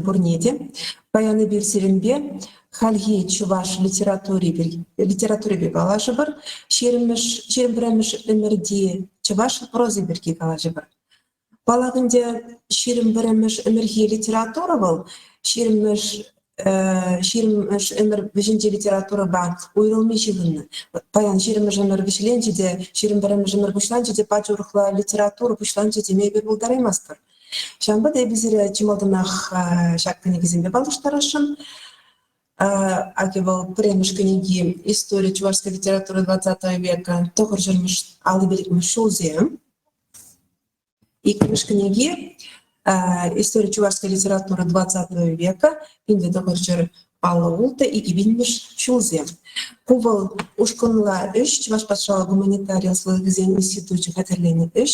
Пурне те. Паян эпир сирӗнпе хальхи чӑваш литератури литературипе калаҫӑпӑр, ҫирӗммӗш 21-мӗш ӗмӗрти чӑваш прози пирки калаҫӑпӑр. Паллах ӗнтӗ, 21-мӗш ӗмӗрхи литература вӑл ҫирӗммӗш ҫирӗммӗш ӗмӗр вӗҫӗнчи литературӑпа уйрӑлми ҫыхӑннӑ. Паян ҫирӗммӗш ӗмӗр вӗҫленчӗ те, 21-мӗш ӗмӗр пуҫланчӗ те пач урӑхла литература пуҫланчӗ теме эпир пултараймастпӑр. Ҫавӑнпа та эпӗ сире чи малтанах ҫак кӗнекесемпе паллаштарасшӑн. Акӑ вӑл пӗрремӗш кӗнеки «История чувашской литературы XX века» тӑхӑрҫӗрмӗш 55-мӗш ҫулсем. Иккӗмӗш кӗнеки «История чувашской литературы XX века» 1956 2000-мӗш ҫулсем. Ку вӑл ушкӑнла ӗҫ, Чӑваш патшалӑх гуманитари ӑслӑлӑхӗсен институчӗ хатӗрленӗ ӗҫ.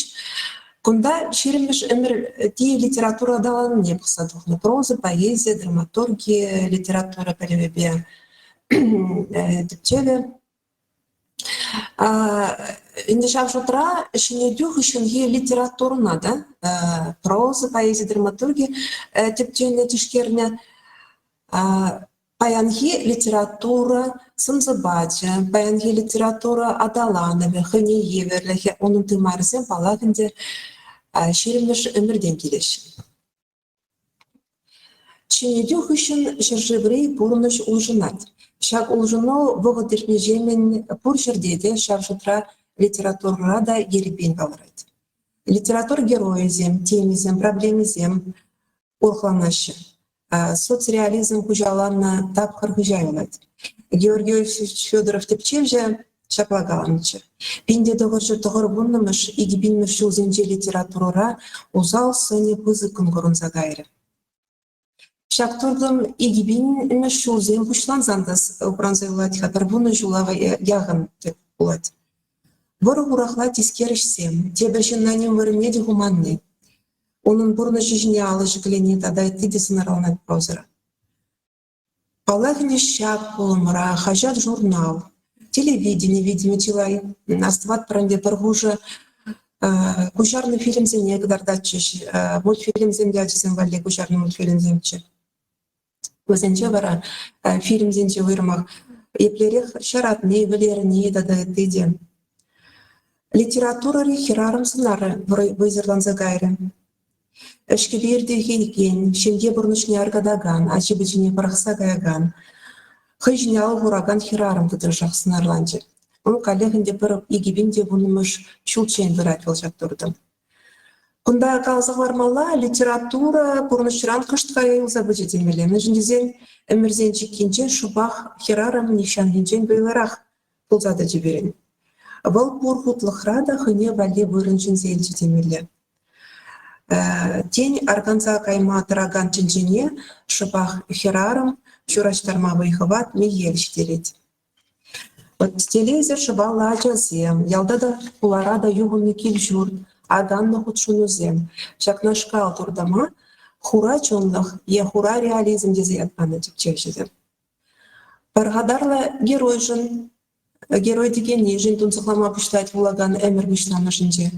Кунта ҫирӗммӗш ӗмӗрти литература аталанӑвне пӑхса тухнӑ. Проза, поэзи, драматурги, литература пӗлӗвӗпе тӗпчевӗ. Ӗнтӗ ҫав шутра ҫӗнетӳ хыҫҫӑнхи литературӑна та, проза, поэзи, драматурги тӗпченӗ, тишкернӗ. Паянхи литература сӑн-сӑпачӗ, паянхи литература аталанӑвӗ, хӑйне евӗрлӗхӗ, унӑн тымарӗсем, паллах ӗнтӗ, ҫирӗммӗш ӗмӗртен килеҫҫӗ. Ҫӗнетӳ хыҫҫӑн ҫӗршыври пурнӑҫ улшӑнать. Ҫак улшӑну вӑхӑт иртнӗҫемӗн пур ҫӗрте те, ҫав шутра литературӑра та ерипен палӑрать. Литература геройӗсем, темисем, проблемисем урӑхланаҫҫӗ. Соцреализм хуҫаланнӑ тапхӑр хыҫа юлать. Георгий Иосифович Федоров тӗпчевҫӗ ҫапла каланӑччӗ: 1990-мӗш, 2000-мӗш ҫулсенчи литературӑра усал сӑнӗ пысӑккӑн курӑнса кайрӗ. Ҫак туртӑм 2000-мӗш ҫулсем пуҫлансан та упранса юлать-ха, пӗр вунӑ ҫула яхӑн пулать. Вӑрӑ-хурахла тискер ӗҫсем, тепӗр ҫынна ним вырӑнне те хуманни, унӑн пурнӑҫӗ ҫине алӑ ҫӗклени тата ытти те сӑнарланать прозӑра. Паллах ӗнтӗ ҫак пулӑмра хаҫат-журнал, телевидени витӗмӗ чылай. Астӑватпӑр ӗнтӗ пӗр хушӑ куҫарнӑ фильмсене кӑтартатчӗҫ, мультфильмсем те ачасем валли куҫарнӑ мультфильмсемччӗ. Вӗсенче вара фильмсенче уйрӑмах еплерех ҫаратни, вӗлерни тата ытти те. Литературӑри хӗрарӑм сӑнарӗ вӑйсӑрланса кайрӗ. Ӗҫкӗпе иртӗхекен, ҫемье пурнӑҫне аркатакан, ачи-пӑчине пӑрахса каякан, хӑй ҫине алӑ хуракан хӗрарӑм тӑтӑшах сӑнарланчӗ. Вӑл каллех ӗнтӗ пӗр 2010-мӗш ҫулччен пырать вӑл ҫак туртӑм. Кунта каласа хӑвармалла, литература пурнӑҫран кӑшт кая юлса пычӗ темелле. Мӗншӗн тесен ӗмӗрсен чиккинче шӑпах хӗрарӑм нихҫанхинчен вӑйлӑрах пулса тӑчӗ пирӗн. Вӑл пур хутлӑхра та хӑйне валли вырӑн ҫӗнсе илчӗ темелле. Тен, арканса кайма тӑракан тӗнчене шӑпах хӗрарӑм ҫураҫтарма вӑй-хӑват мехел ҫитерет. Телейсӗр шӑпаллӑ ачасем, ялта та, хулара та юхӑннӑ кил-ҫурт, арканнӑ хутшӑнусем ҫакнашкал туртӑма хура чунлӑх е хура реализм тесе ят панӑ тӗпчевҫӗсем. Пархатарлӑ геройшӑн, герой текеннишӗн тунсӑхлама пуҫлать вулакан ӗмӗр пуҫламӑшӗнче.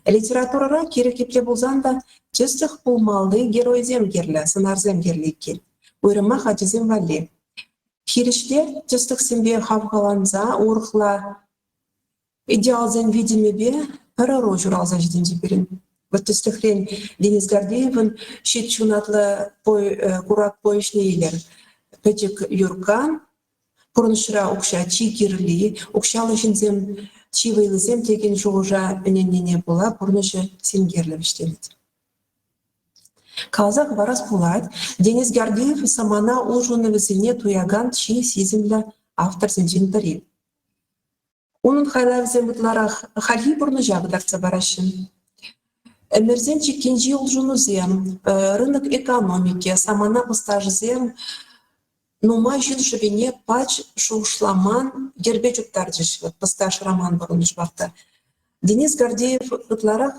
Литературӑра кирек епле пулсан та тӗслӗх пулмалли геройсем кирлӗ, сӑнарсем кирлӗ иккен. Уйрӑмах ачасем валли. Хирӗҫле тӗслӗхсемпе хавхаланса урӑхла идеалсен витӗмӗпе пӗр ӑру ҫуралса ҫитӗнчӗ пирӗн. Вӑт тӗслӗхрен Денис Гордеевӑн «Ҫич ҫунатлӑ курак» повеҫне илер. Пӗчӗк Юрка пурнӑҫра укҫа чи кирли, укҫаллӑ ҫынсем чи вӑйлисем текен шухӑша ӗненнине пула пурнӑҫӗ синкерлӗ вӗҫленет. Каласа хӑварас пулать, Денис Гордеев самана улшӑнӑвӗсене туякан чи сисӗмлӗ авторсенчен пӗри. Унӑн хайлавӗсем ытларах хальхи пурнӑҫа кӑтартса параҫҫӗ. Ӗмӗрсен чиккинчи улшӑнусем, рынок экономики, самана ӑстаҫӑсем нумай ҫын шӑпине пач шухӑшламан йӗрпе чуптарчӗҫ. Вот «Пӑсташ» роман пурӑннӑ шӑпах та. Денис Гордеев ытларах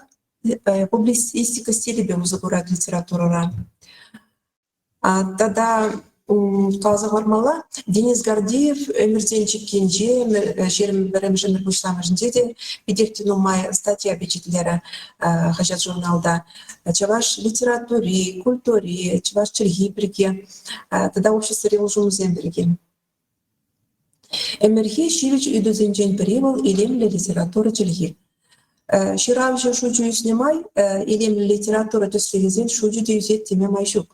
публицистика стилӗпе усӑ курать литературӑра. Тата Каласа хӑвармалла, Денис Гордеев ӗмӗрсен чиккинче, 21-мӗш ӗмӗр пуҫламӑшӗнче те питех те нумай статья пичетлерӗ хаҫат-журналта. Чӑваш литератури, культури, чӑваш чӗлхи пирки тата обществӑри улшӑнусем пирки. Ӗмӗрхи ҫивӗч ыйтусенчен пӗри вӑл илемлӗ литература чӗлхи. Ҫыравҫӑ шучӗ ӳснӗ май илемлӗ литература тӗслӗхӗсен шучӗ те ӳсет теме май ҫук.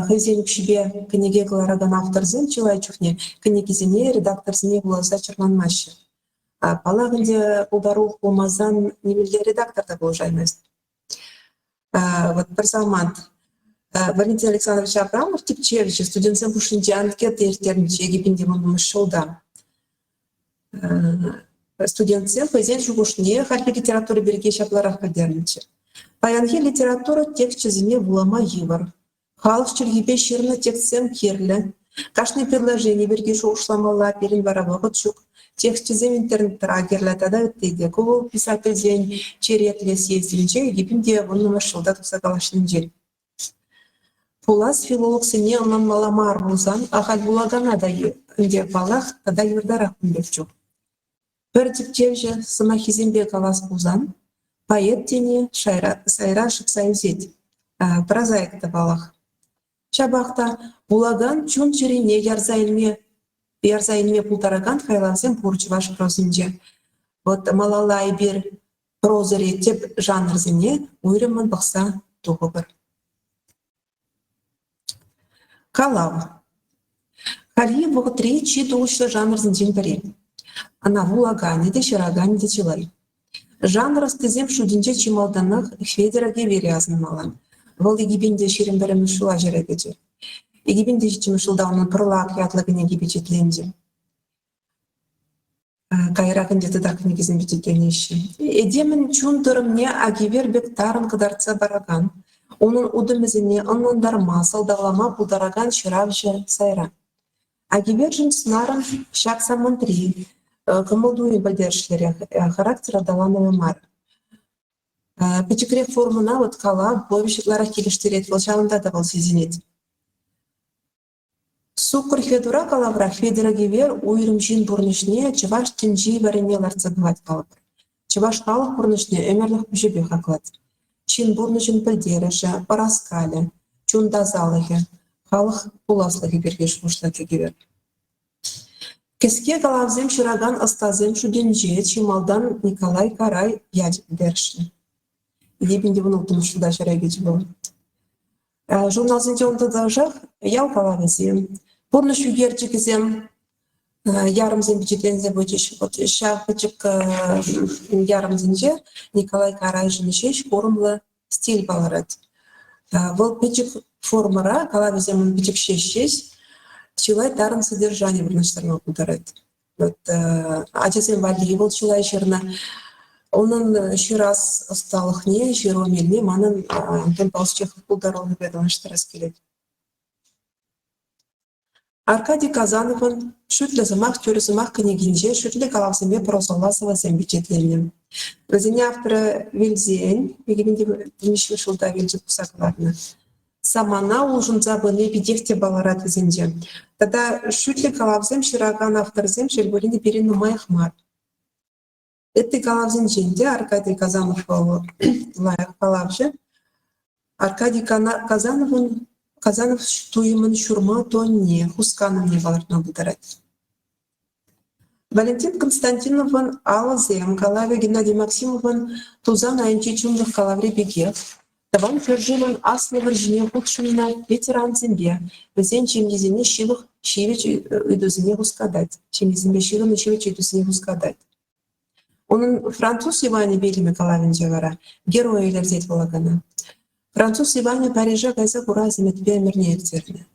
Хӑйсен укҫипе кӗнеке кӑларакан авторсем чылай чухне кӗнекисене редакторсене вуласа чӑрманмаҫҫӗ. Паллах ӗнтӗ, пултарулӑх пулмасан нимӗнле редактор та пулӑшаймасть. Вот пӗр самант. Валентин Александрович Абрамов тӗпчевҫӗ студентсем хушшинче анкета ирттернӗччӗ 2010 ҫулта. Студентсем хӑйсен шухӑшне хальхи литература пирки ҫапларах пӗлтернӗччӗ. Паянхи литература тексчӗсене вулама йывӑр. Халӑх чӗлхипе ҫырнӑ текстсем кирлӗ. Кашни предложени пирки шухӑшламалла, пирӗн вара вӑхӑт ҫук. Тексчӗсем интернетра кирлӗ тата ытти те. Ку вӑл писательсен черетлӗ съездӗнче 2010-мӗш ҫулта тухса калаҫнинчен. Пулас филологсене ӑнланмалла мар пулсан ахаль вулакана та ӗнтӗ, паллах, тата йывӑртарах кун пек чух. Пӗр тӗпчевҫӗ сӑмаххисемпе калас пулсан, поэт тени сайра шӑтса ӳсет, прозаик та паллах. Ҫапах та вулакан чун-чӗрине ярса илме ярса илме пултаракан хайлавсем пур чӑваш прозинче. Вӑт малалла эпир прозӑри тӗп жанрсене уйрӑммӑн пӑхса тухӑпӑр. Калав. Хальхи вӑхӑтри чи тухӑҫлӑ жанрсенчен пӗри. Ӑна вулаканӗ те, ҫыраканӗ те чылай. Жанр ӑстисем шутӗнче чи малтанах Хветӗр Агивере асӑнмалла. Вӑл 2021 ҫула ҫӗре кӗчӗ. 2007 ҫулта унӑн «Пӑрлак» ятлӑ кӗнеки пичетленчӗ. Каярах ӗнтӗ тата кӗнекесем пичетленеҫҫӗ. Этемӗн чун тӑрӑмне Агивер пек тарӑн кӑтартса паракан, унӑн утӑмӗсене ӑнлантарма, сӑлтавлама пултаракан ҫыравҫӑ сайра. Агивершӗн сӑнарӑн ҫак самантри кӑмӑл-туйӑм пӗлтерӗшлӗрех, характер аталанӑвӗ мар. Пӗчӗкрех формӑна вӑт калав, повеҫ ытларах килӗштерет вӑл, ҫавӑнта та вӑл сисӗнет. Суккӑр Хветура калавра Хветӗр Агивер уйрӑм ҫын пурнӑҫне чӑваш тӗнчи варрине лартса тухать калӑпӑр. Чӑваш халӑх пурнӑҫне ӗмӗрлӗх пуҫӗпе хаклать. Ҫын пурнӑҫӗн пӗлтерӗшӗ, ӑраскалӗ, чун тасалӑхӗ, халӑх пуласлӑхӗ пирки шухӑшлать Агивер. Кӗске калавсем ҫыракан ӑстасем шутӗнче чи малтан Николай Карай ячӗ пӗлтерӗшлӗ. 2016 ҫулта ҫӗре кӗчӗ вӑл. Журналсенче ун тӑтӑшах ял калавӗсем, пурнӑҫ ӳкерчӗкӗсем, ярӑмсем пичетленсе пычӗҫ. Вот ҫав пӗчӗк ярӑмсенче Николай Карайшӑн ҫеҫ курӑмлӑ стиль палӑрать. Вӑл пӗчӗк формӑра, калавӗсем ун пӗчӗк ҫеҫ ҫеҫ, чылай тарӑн содержани вырнаҫтарма пултарать. Вот ачасем валли вӑл чылай ҫырнӑ. Унӑн ҫырас ӑсталӑхне, ҫыру мелне манӑн Антон Павлович Чехов пултарулӑхӗпе танлаштарас килет. Аркадий Казановӑн «Шӳтлӗ сӑмах, тӳрӗ сӑмах» кӗнекинче шӳтлӗ калавсемпе прозӑлла сӑвӑсем пичетленнӗ. Вӗсене авторӗ вилсен, 2003 ҫулта вилчӗ пухса кӑларнӑ. Самана улшӑнса пыни питех те палӑрать вӗсенче. Тата шӳтлӗ калавсем ҫыракан авторсем, шел пулин те, пирӗн нумаях мар. Ытти калавсенчен те Аркадий Казанов вӑл лайӑх калавҫӑ. Аркадий Казановӑн Казанов туйӑмӑн ҫурма тонне, хусканӑвне палӑртма пултарать. Валентин Константиновӑн «Алӑсем» калавӗ Геннадий Максимовӑн «Тусан айӗнчи чунлӑх» калаври пекех Тӑван ҫӗршывӑн Аслӑ вӑрҫине хутшӑннӑ ветерансемпе вӗсен ҫемйисене ҫывӑх ҫивӗч ыйтусене хускатать, ҫемйисемпе ҫыхӑннӑ ҫивӗч ыйтусене хускатать. Унӑн «Француз Иванӗ вилӗмӗ» калавӗнче вара герой илӗртет вулакана. Француз Иванӗ Парижа кайса курас ӗмӗтпе ӗмӗрне ирттернӗ.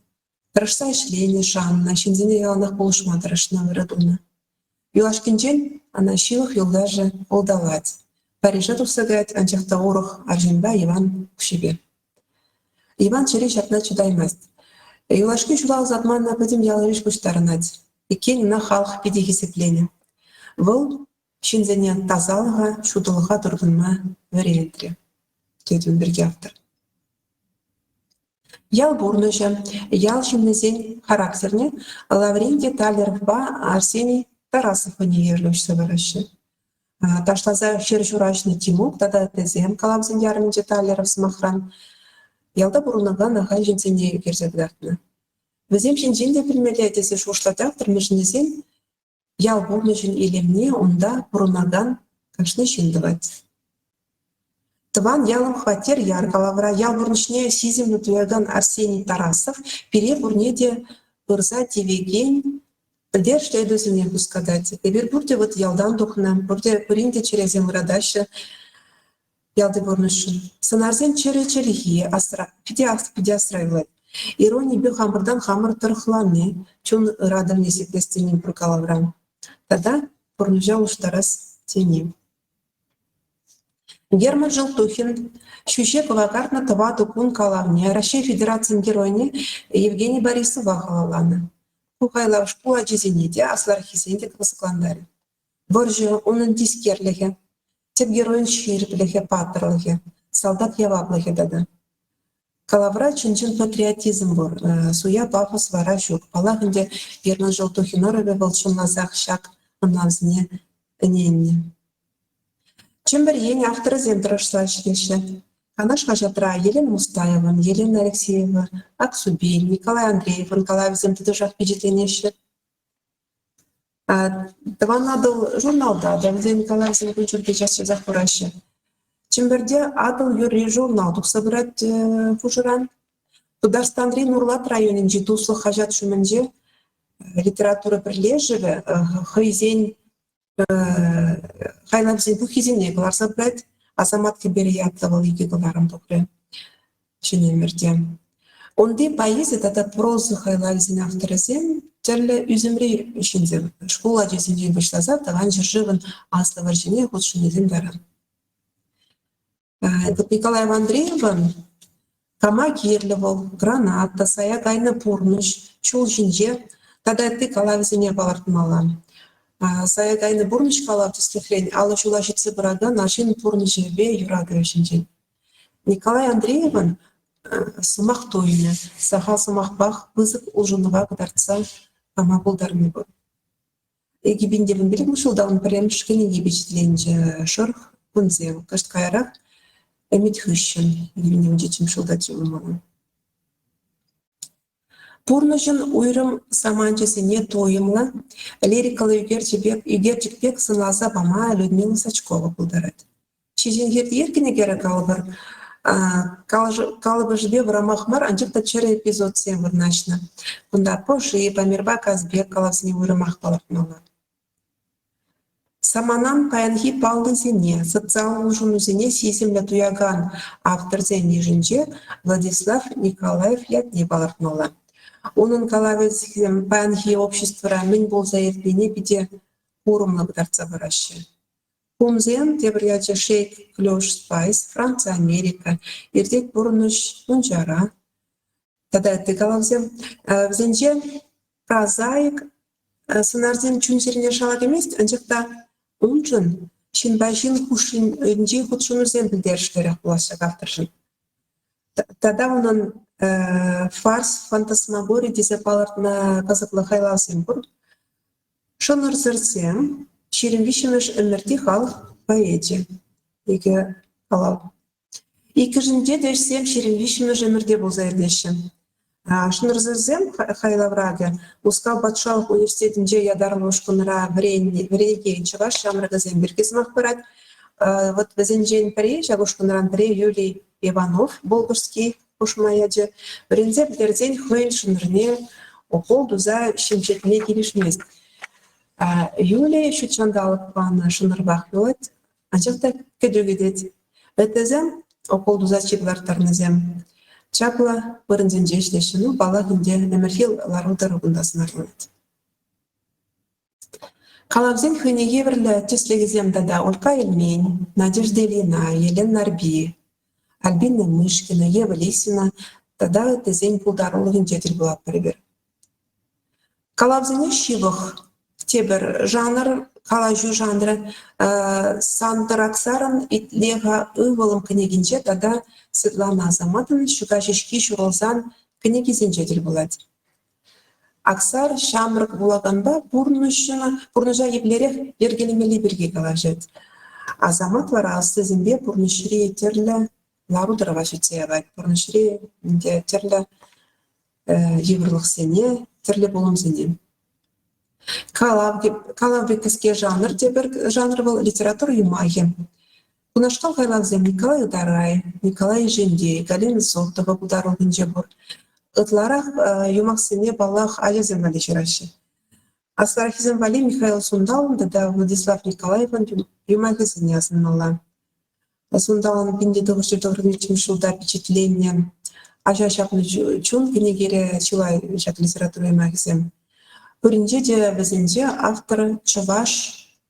Тӑрӑшса ӗҫленӗ, шаннӑ, ҫынсене яланах пулӑшма тӑрӑшнӑ, ырӑ тунӑ. Юлашкинчен ӑна ҫывӑх юлташӗ улталать. Парижа тухса каять, анчах та урӑх арҫынпа Иван укҫипе. Иван чӗри ҫакна чӑтаймасть. Юлашки ҫула ӑсатма ӑна пӗтӗм ял-йыш пуҫтарӑнать. Иккен ӑна халӑх питӗ хисепленӗ. Вӑл ҫынсене тасалӑха, ҫутӑлӑха туртӑнма вӗрентрӗ, тет ун пирки автор. Ял пурнӑҫӗ, ял ҫыннисен характерне Лаврентий Таллеровпа Арсений Тарасов хӑйне евӗрлӗ уҫса параҫҫӗ. Ташласа хӗр ҫураҫнӑ Тимук тата ыттисем калавсен ярӑмӗнче Таллеров, сӑмахран, ялта пурӑнакан ахаль ҫынсене ӳкерсе кӑтартнӑ. Вӗсем ҫинчен те пӗлмелле тесе шухӑшлать автор, мӗншӗн тесен ял пурнӑҫӗн илемне унта пурӑнакан кашни ҫын тӑвать. Тӑван ялӑм хваттер яр калавра ял пурнӑҫне сисӗмлӗ туякан Арсений Тарасов пире пурне те пырса тивекен пӗлтерӗшлӗ ыйтусене хускатать. Эпир пурте вӑт ялтан тухнӑ, пурте пурин те чӗресем ыратаҫҫӗ ялти пурнӑҫшӑн. Сӑнарсен чӗрӗ чӗлхи асра, питӗ, питӗ асра юлать. Иронипе хамӑртан хамӑр тӑрӑхлани, чун ыратӑвне сиплес тени пур калавра. Тата пурнӑҫа улӑштарас тени. Герман Желтухин ҫӳҫе кӑвакартнӑ тӑватӑ кун калавне Раҫҫей Федерацийӗн Геройне Евгений Борисова халалланӑ. Ку хайлав шкул ачисене те, аслӑраххисене те кӑсӑклантарӗ. Вӑрҫӑ, унӑн тискерлӗхӗ, тӗп геройӑн ҫирӗплӗхӗ, паттӑрлӑхӗ, салтак яваплӑхӗ тата. Калавра чӑн-чӑн патриотизм пур, суя пафос вара ҫук. Паллах ӗнтӗ, Герман Желтухин ӑрӑвӗ вӑл чӑнласах ҫак ӑнлавсене ӗненнӗ. Чӗмпӗр Ен авторӗсем тӑрӑшса ӗҫлеҫҫӗ. Канаш хаҫатра Елена Мустаеван, Елена Алексеева, Аксубей, Николай Андреевӑн калавӗсем тӑтӑшах пичетленеҫҫӗ. Тӑван Атӑл журналта та вӗсен калавӗсем кун ҫути час-часах кураҫҫӗ. Чӗмпӗрте «Атӑл юрри» журнал тухса пырать хушӑран. Тутарстанри Нурлат районӗнчи «Туслӑх» хаҫат ҫумӗнче литература пӗрлешӗвӗ хӑйсен хайлавсен пуххисене кӑларса пырать. Асамат кӗперӗ ятлӑ вӑл икӗ кӑларӑм тухрӗ ҫӗнӗ ӗмӗрте. Унти поэзи тата проза хайлавӗсен авторӗсем тӗрлӗ ӳсӗмри ҫынсем, шкул ачисенчен пуҫласа Тӑван ҫӗршывӑн Аслӑ вӑрҫине хутшӑннисем таран. Николай Андреевӑн Кама кирлӗ вӑл, Граната, Сая кайнӑ пурнӑҫ, Ҫул ҫинче тата ытти калавӗсене палӑртмалла. Сая кайнӑ пурнӑҫ калав, тӗслӗхрен, 50 ҫула ҫитсе пыракан арҫын пурнӑҫӗпе юратӑвӗ ҫинчен. Николай Андреевӑн сӑмах туйӑмӗ сахал сӑмахпах пысӑк улшӑнӑва кӑтартса пама пултарни пур. 2015 ҫултан пӗрремӗш кӗнеки пичетленчӗ «Шӑрӑх кунсем». Кӑшт каярах «Ӗмӗт хыҫҫӑн» 2017 ҫултаччӗ пулмалла. Пурнӑҫӑн уйрӑм саманчӗсене туйӑмлӑ, лирикӑллӑ ӳкерчӗк пек сӑнласа пама Людмила Сачкова пултарать. Ҫеҫенхирти кӗнекере калӑпӑр, калӑпӑшӗпе вӑрӑмах мар, анчах та чӗрӗ эпизодсем вырнаҫнӑ. Кунта Пӑши, Памирпа Казбек калавсене уйрӑмах палӑртмалла. Саманан паянхи паллисене, социаллӑ улшӑнусене сисӗмлӗ туякан авторсен йышӗнче Владислав Николаев ятне палӑртмалла. Унӑн калавӗсем паянхи обществӑра мӗн пулса иртнине питӗ курӑмлӑ кӑтартса параҫҫӗ. Хумсем, тепӗр ячӗ Шейк Клёш Спайс, Франци, Америка, Иртет пурнӑҫ, Мунчара тата ытти калавсем. Вӗсенче прозаик сӑнарсем чун-чӗрене шала кӗмест, анчах та уншӑн ҫынпа ҫын хушшинчи хутшӑнусем пӗлтерӗшлӗрех пулаҫҫӗ авторшӑн. Тата унӑн фарс, фантасмагори тесе палӑртнӑ кӑсӑклӑ хайлавсем пур. Шӑнӑрсӑрсем 23-мӗш ӗмӗрти халӑх поэчӗ икӗ калав. Иккӗшӗнче те ӗҫсем 23-мӗш ӗмӗрте пулса иртеҫҫӗ. Шӑнӑрсӑрсем хайлавра Мускав патшалӑх университетӗнче ятарлӑ ушкӑнра вӗренекен чӑваш ҫамрӑкӗсем пирки сӑмах пырать. Вӑт вӗсенчен пӗри, ҫак ушкӑнран пӗри Юлий Иванов, Болгарский хушма ячӗ, вӗренсе пӗтерсен хӑйӗн шӑнӑрне укол туса ҫемҫетме килӗшмест. Юлия ҫутҫанталӑк панӑ шӑнӑрпах юлать, анчах та кӗтӳ кӗтет. Ыттисем, укол туса чип ларттарнисем, чаплӑ вырӑнсенче ӗҫлеҫҫӗ. Ну, паллах ӗнтӗ, ӗмӗрхи лару-тӑру кунта сӑнарланать. Калавсен хӑйне евӗрлӗ тӗслӗхӗсем тата Улька Эльмен, Надежда Ильина, Елена Нарпи, Альбина Мышкина, Ева Лисина тата ыттисен пултарулӑхӗнче тӗл пулатпӑр эпир. Калавсене ҫывӑх тепӗр жанр, калаҫу жанрӗ Сантӑр Аксарӑн «Итле-ха, ывӑлӑм» кӗнекинче тата Светлана Асаматӑн «Ҫӑка ҫеҫки ҫурӑлсан» кӗнекисенче тӗл пулать. Аксар ҫамрӑк вулаканпа пурнӑҫа еплерех йӗркелемелли пирки калаҫать. Асамат вара аслисемпе пурнӑҫри тӗрлӗ лару-тӑрӑва сӳтсе явать, пурнӑҫри ӗнтӗ тӗрлӗ йывӑрлӑхсене, тӗрлӗ пулӑмсене. Калав пек кӗске жанр тепӗр жанр вӑл литература юмахӗ. Кунашкал хайлавсем Николай Ытарай, Николай Ишентей, Галина Зотова пултарулӑхӗнче пур. Ытларах юмахсене, паллах, ачасем валли ҫыраҫҫӗ. Аслӑраххисем валли Михаил Сунталӑн тата Владислав Николаевӑн юмахӗсене асӑнмалла. Сунталӑн 1993 ҫулта пичетленнӗ «Аҫа ҫапнӑ чун» кӗнекере чылай ҫак литература юмахӗсем. Пуринче те вӗсенче автор чӑваш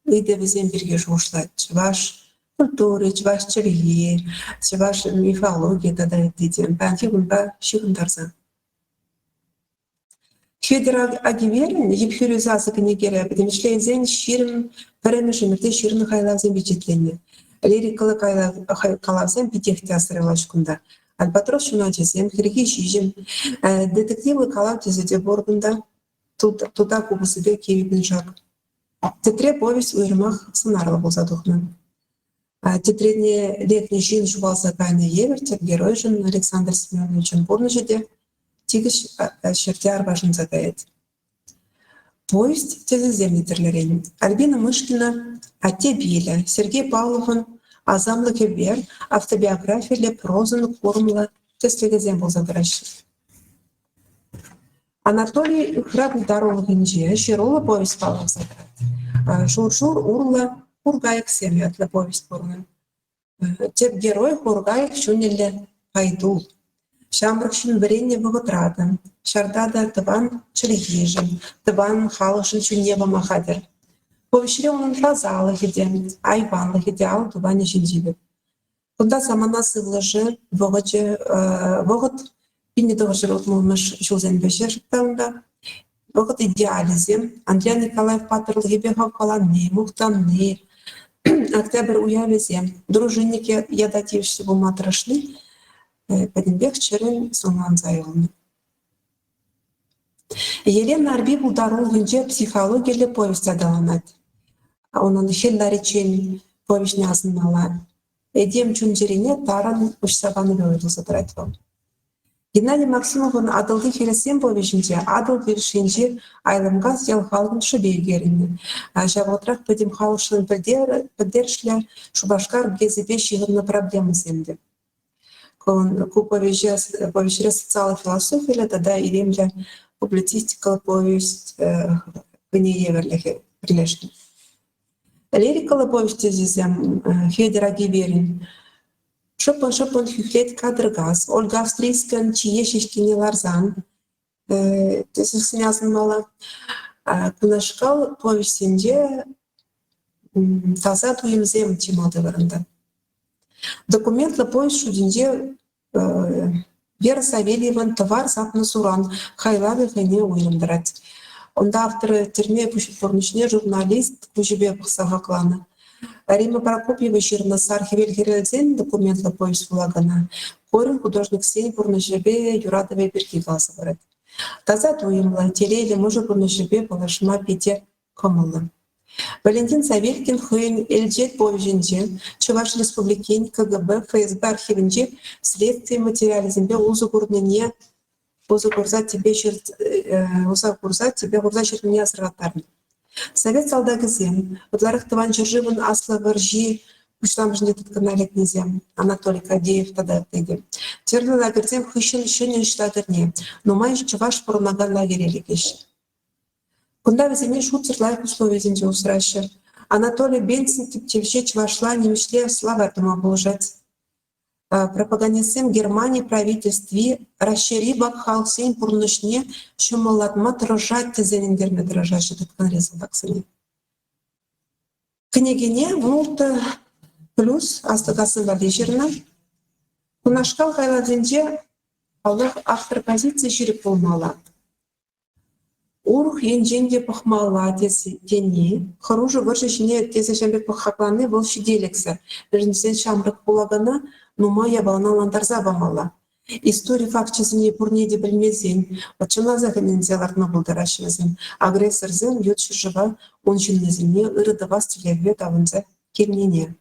ыйтӑвӗсем пирки шухӑшлать. Чӑваш культури, чӑваш чӗлхи, чӑваш мифологийӗ тата ытти те паянхи кунпа ҫыхӑнтарса. Хветӗр Агиверӗн «Йӗпхӳри сасӑ» кӗнекере пӗтӗмӗшле илсен 21-мӗш ӗмӗрте ҫырнӑ хайлавсем пичетленнӗ. Лирикӑллӑ калавсем питех те асра юлаҫҫӗ кунта. «Альбатрос ҫуначӗсем», «Хӗрхи ҫиҫӗм», детективлӑ калав тӗсӗ те пур кунта. Тута купӑсӗпе кивӗ пиншак. Тӗтре повесть уйрӑмах сӑнарлӑ пулса тухнӑ. Тӗтрене лекнӗ ҫын ҫухалса кайнӑ евӗр тӗп геройшӑн Александр Семеновичӑн пурнӑҫӗ те тикӗс ҫӗрте арпашӑнса каять. Повесть тӗсӗсем те тӗрлӗрен. Альбина Мышкина «Атте пилӗ», Сергей Павловӑн «Асамлӑ кӗпер» автобиографиллӗ прозӑн курӑмлӑ тӗслӗхӗсем пулса тӑраҫҫӗ. Анатолий Ыхра пултарулӑхӗнче ҫыруллӑ повесть палӑрса тӑрать. «Шур-шур урлӑ хуркайӑксем» ятлӑ повесть пур унӑн. Тӗп герой хуркайӑк чунӗллӗ Пайтул. Ҫамрӑк ҫын вӗреннӗ вӑхӑтра та, ҫарта та тӑван чӗлхешӗн, тӑван халӑхшӑн чунне пама хатӗр. Повеҫре унӑн тасалӑхӗ те, айванлӑхӗ те ал тупанӗ ҫинчи пек. Кунта самана сывлӑшӗ, вӑхӑчӗ, вӑхӑт 1960-мӗш ҫулсен вӗҫӗ та унта. Вӑхӑт идеалӗсем, Андриян Николаев паттӑрлӑхӗпе хавхаланни, мухтанни, Октябрь уявӗсем, дружинник ята тивӗҫлӗ пулма тӑрӑшни пӗтӗмпех чӗрӗн сӑнланса юлнӑ. Елена Арби пултарулӑхӗнче психологиллӗ повесть аталанать. Унӑн «Хӗл лариччен» повеҫне асӑнмалла. Этем чун-чӗрине тарӑн уҫса панипе уйрӑлса тӑрать вӑл. Геннадий Максимовӑн «Атӑлти хӗрессем» повеҫӗнче Атӑл хӗрринчи Айлӑмкас ял халӑхӗн шӑпи ӳкерӗннӗ. Ҫав вӑхӑтрах пӗтӗм халӑхшӑн пӗлтерӗшлӗ Шупашкар ГЭСӗпе ҫыхӑннӑ проблемӑсем те. Ку повеҫре социаллӑ философиллӗ тата илемлӗ публицистикӑллӑ повесть хӑйне евӗрлӗхӗ пӗрлешнӗ. Лирикӑллӑ повесть тӗсӗсем Хветӗр Агиверин «Шӑппӑн-шӑппӑн хӳхлет катӑркас», Ольга Австрийскан «Чие ҫеҫкине ларсан» тӗслӗхсене асӑнмалла. Кунашкал повеҫсенче таса туйӑмсем чи малти вырӑнта. Документлӑ повесть шутӗнче Вера Савельевӑн «Тӑвар сапнӑ суран» хайлавӗ хӑйне уйрӑм тӑрать. Унта автор тӗрме пурнӑҫне журналист куҫӗпе пӑхса хакланӑ. Римма Прокопьева ҫырнӑ «Сар хӗвел хӗрелсен» документлӑ повесть вулакана Корин художниксен пурнӑҫӗпе юратӑвӗ пирки каласа парать. Таса туйӑмлӑ, телейлӗ мӑшӑр пурнӑҫӗпе паллашма питӗ кӑмӑллӑ. Валентин Савелькин хӑйӗн «Элчел» повеҫӗнче Чӑваш Республикин КГБ, ФСБ архивӗнчи следстви материалӗсемпе усӑ курнине усӑ курса тӗпе усӑ курса тӗпе хурса ҫырнине асӑрхаттарнӑ. Совет салтакӗсем, ытларах Тӑван ҫӗршывӑн Аслӑ вӑрҫи пуҫламӑшӗнче тыткӑна лекнисем, Анатолий Кадеев тата ытти те, тӗрлӗ лагерьсем хыҫҫӑн ҫӗнӗ ӗҫ лагерьне, нумай чӑваш пурӑнакан лагере лекеҫҫӗ. Кунта вӗсене шутсӑр лайӑх условисенче усраҫҫӗ. Анатолий Бенцин тӗпчевҫи чӑвашла, нимӗҫле словарь тума пулӑшать. Пропагандистсем Германи правительстви Раҫҫейри вак халӑхсен пурнӑҫне ҫӑмӑллатма тӑрӑшать тесе ӗнентерме тӑрӑшаҫҫӗ тыткӑнри салтаксене. Кӗнекене вултӑ плюс Аслӑкасси валли ҫырнӑ. Кунашкал хайлавсенче, паллах, автор позици ҫирӗп пулмалла. Урӑх енчен те пӑхмалла тени, хӑрушӑ вӑрҫӑ ҫине тесе ҫав пек хаклани вӑл ҫителӗксӗр. Мӗншӗн тесен ҫамрӑк вулакана нумай япалана ӑнлантарса памалла. Истори факчӗсене пурне те пӗлмесен, чӑнласах ӗненсе лартма пултараҫҫӗ вӗсем. Агрессорсем ют ҫӗршыва ун ҫыннисене ырӑ тӑвас тӗллевпе тапӑнса килнине.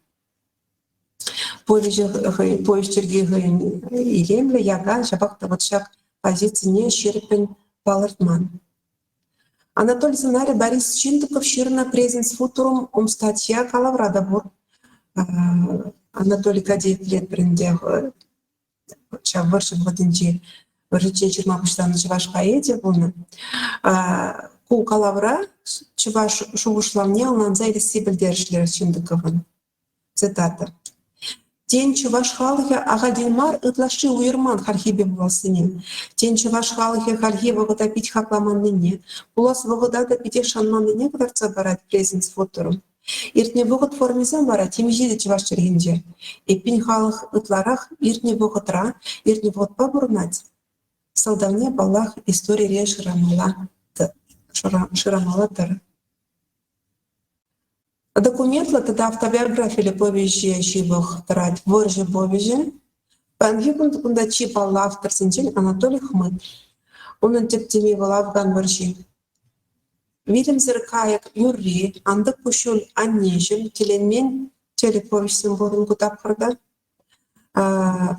Повеҫӗ хӑй повеҫ чӗлхи хӑйӗн илемлӗ, яка, ҫапах та вӑт ҫак позицине ҫирӗппӗн палӑртман. Анатолий сӑнарӗ Борис Чиндыков ҫырнӑ «Презенс футурум» умстатья калавра та пур. Анатолий Кадеев пӗлетпӗр ӗнтӗ, ҫав вӑрҫӑ вӑхӑтӗнче вӑрҫӑччен ҫырма пуҫланӑ чӑваш поэчӗ пулнӑ. Ку калавра чӑваш шухӑшлавне ӑнланса илесси пӗлтерӗшлӗ Чиндыковӑн. Цитата. Тен, чӑваш халӑхӗ ахальтен мар ытлашши уйӑрман хальхипе пулассине. Тен, чӑваш халӑхӗ хальхи вӑхӑта пит хакламаннине, пулас вӑхӑта та питех шанманнине кӑтартса парать Презенс фоторум. Иртнӗ вӑхӑт формисем вара темиҫе те чӑваш чӗлхинче. Эппин, халӑх ытларах иртнӗ вӑхӑтра, иртнӗ вӑхӑтпа пурӑнать. Сӑлтавне, паллах, историре шырамалла шырамалла-тӑр. Документлӑ тата автобиографиллӗ повеҫе ҫывӑх тӑрать «Вӑрҫӑ повеҫӗ». Паянхи кун кунта чи паллӑ авторсенчен Анатолий Хмыт. Унӑн тӗп теми вӑл Афган вӑрҫи. «Вилӗмсӗр кайӑк» юрри, «Антӑк куҫҫуль аннеҫӗм», «Киленмен тӗлӗк» повеҫсем пур ун ку тапхӑрта.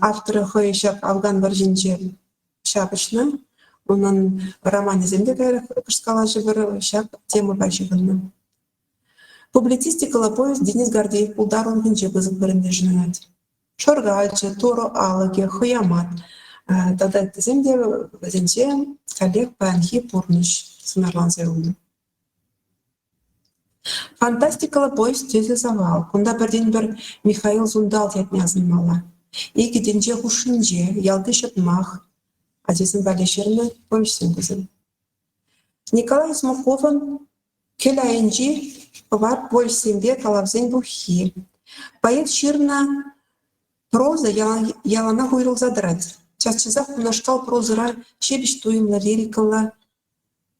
Авторӗ хӑй ҫак Афган вӑрҫинче ҫапӑҫнӑ. Унӑн романӗсем те каярах кӑшт калаҫӑпӑр ҫак темӑпа ҫыхӑннӑ. Публицистикӑллӑ повесть Денис Гордеев пултарулӑхӗнче пысӑк вырӑн йышӑнать. Шӑркалчӑ, Турӑ алӑкӗ, Хӑямат тата ыттисем те вӗсенче каллех паянхи пурнӑҫ сӑнарланса юлнӑ. Фантастикӑллӑ повесть тӗсӗ сахал. Кунта пӗртен-пӗр Михаил Сунтал ятне асӑнмалла. Икӗ тӗнче хушшинче ялти ҫӑтмах, ачасем валли ҫырнӑ повеҫсем кусем. Николай Смоковӑн Кӗл айӗнчи кӑвар повеҫсемпе калавсен пуххи. Поэт ҫырнӑ проза яланах уйрӑлса тӑрать. Час-часах кунашкал прозӑра ҫепӗҫ туйӑмлӑ лирикӑллӑ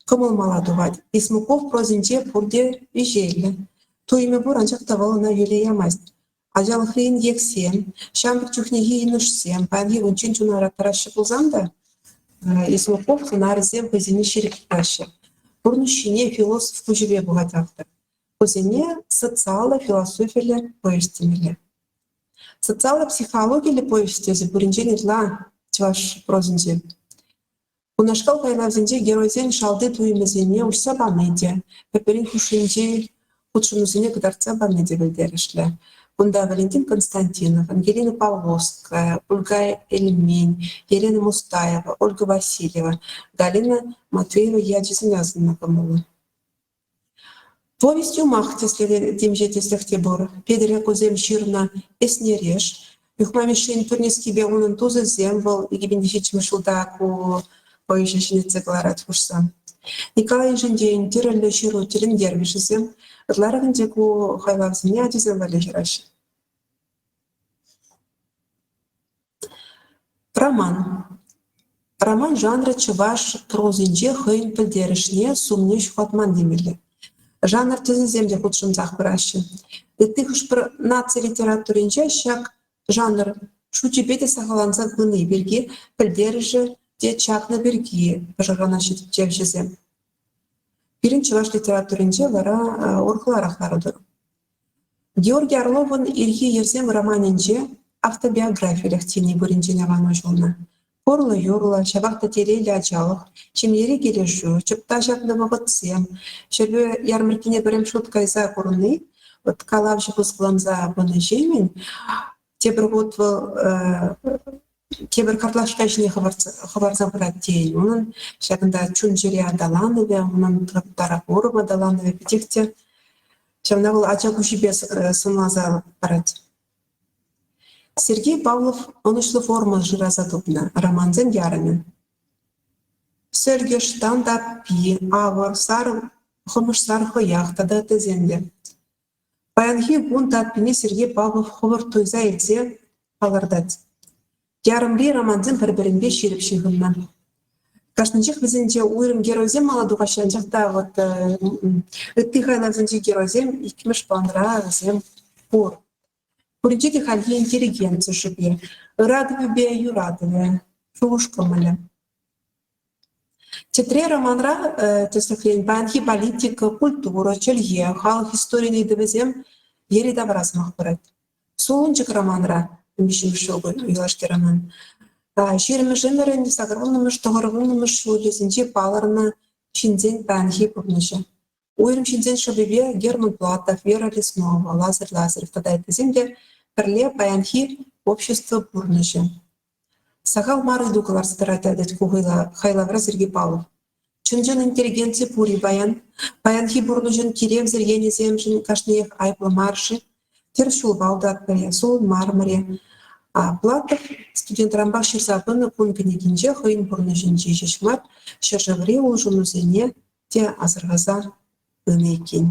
кӑмӑл мала тухать. Исмуков прозинче пурте виҫеллӗ. Туйӑмӗ пур, анчах та вӑл ӑна йӳле ямасть. Ачалӑхри инкексем, ҫамрӑк чухнехи йӑнӑшсем паянхи кунччен чуна ыраттараҫҫӗ пулсан та Исмуков сӑнарӗсем хӑйсене ҫирӗп тытаҫҫӗ. Пурнӑҫ ҫине философ куҫӗпе пӑхать автор. Кусене социаллӑ философиллӗ повесть темелле. Социаллӑ психологиллӗ повесть тесе пуринчен ытла чӑваш прозинче. Кунашкал хайлавсенче геройсен шалти туйӑмӗсене уҫса пани те, пӗр-пӗрин хушшинчи хутшӑнусене кӑтартса пани те пӗлтерӗшлӗ. Кунта Валентин Константинов, Ангелина Павловская, Ольга Эльмень, Елена Мустаева, Ольга Васильева, Галина Матвеева ячӗсене асӑнма кӑмӑллӑ. Повесть-юмах тӗслӗхӗ темиҫе тӗслӗх те пур. Петӗр Яккусем ҫырнӑ «Эснереш», Юхма Мишшин Пӳрнескипе унӑн тусӗсем вӑл 2007 ҫулта ку повеҫе ҫӗнетсе кӑларать хушса. Николай Ишентейӗн тӗрӗллӗ ҫыру тӗлӗнтермӗшӗсем ытларах ӗнтӗ ку хайлавсене ачасем валли ҫыраҫҫӗ. Роман. Роман жанрӗ чӑваш прозинче хӑйӗн пӗлтерӗшне, сумне ҫухатман темелле. Жанр тӗсӗсем те хутшӑнсах пыраҫҫӗ. Ытти хӑш-пӗр наци литературинче ҫак жанр шучӗпе те сахалланса пыни пирки пӗлтерӗшӗ те чакнӑ пирки пӑшӑрханаҫҫӗ тӗпчевҫӗсем. Пирӗн чӑваш литературинче вара урӑхларах лару-тӑру. Георгий Орловӑн «Ирхи йӗрсем» романӗнче автобиографилӗх тени пуринчен аван уҫӑлнӑ. Хурлӑ-юрлӑ, ҫапах та телейлӗ ачалӑх, ҫемьери килӗшӳ, чӑпта ҫакнӑ вӑхӑтсем, Ҫӗрпӳ ярмӑрккине пӗрремӗш хут кайса курни, вӑт калавҫӑ пысӑкланса пынӑҫемӗн тепӗр хут вӑл тепӗр картлашка ҫине хӑпарса пырать тейӗн. Унӑн ҫакӑнта чун-чӗре аталанӑвӗ, унӑн тавракурӑм аталанӑвӗ питех те ҫавна вӑл ача куҫӗпе сӑнласа парать. Сергей Павлов ӑнӑҫлӑ форма шыраса тупнӑ романсен ярӑмӗ. Сӗлкӗш, тантаппи, авӑр, сар хӑмӑшсар хӑях тата ыттисем те. Паянхи кун таппине Сергей Павлов хӑвӑрт туйса илсе палӑртать. Ярӑмри романсем пӗр-пӗринпе ҫирӗп ҫыхӑннӑ. Кашнинчех вӗсенче уйрӑм геройсем мала тухаҫҫӗ, анчах та вот ытти хайлавсенчи геройсем иккӗмӗш планра вӗсем пур. Пуринче те хальхи интеллигенци шӑпи, ыратӑвӗпе юратӑвӗ. шухӑш-кӑмӑлӗ. Тӗтре романра, тӗслӗхрен, паянхи политика, культура, чӗлхе, халӑх историйӗн ыйтӑвӗсем йӗри-тавра сӑмах пырать. Сулӑнчӑк романра, виҫҫӗмӗш ҫул юлашки роман, ҫирӗммӗш ӗмӗрӗн сакӑрвуннӑмӗш, тӑхӑрвуннӑмӗш ҫулӗсенче палӑрнӑ ҫынсен паянхи пурнӑҫӗ. Уйрӑм ҫынсен шӑпипе Герман Платов, Вера Леснова, Лазарь Лазарев тата ыттисем те пӗрле паянхи общество пурнӑҫӗ. Сахал мар ыйту кӑларса тӑратать ку хайлавра Сергей Павлов. Чӑн-чӑн интеллигенци пур-и паян? Паянхи пурнӑҫӑн киревсӗр енӗсемшӗн кашниех айӑплӑ мар-ши? Тӗрӗс ҫулпа утатпӑр-и, сулӑнмарӑмӑр-и? Платов студентранпах ҫырса пынӑ кун кӗнекинче хӑйӗн пурнӑҫӗнче ҫеҫ мар, ҫӗршыври улшӑнусене те асӑрхаса пынӑ иккен.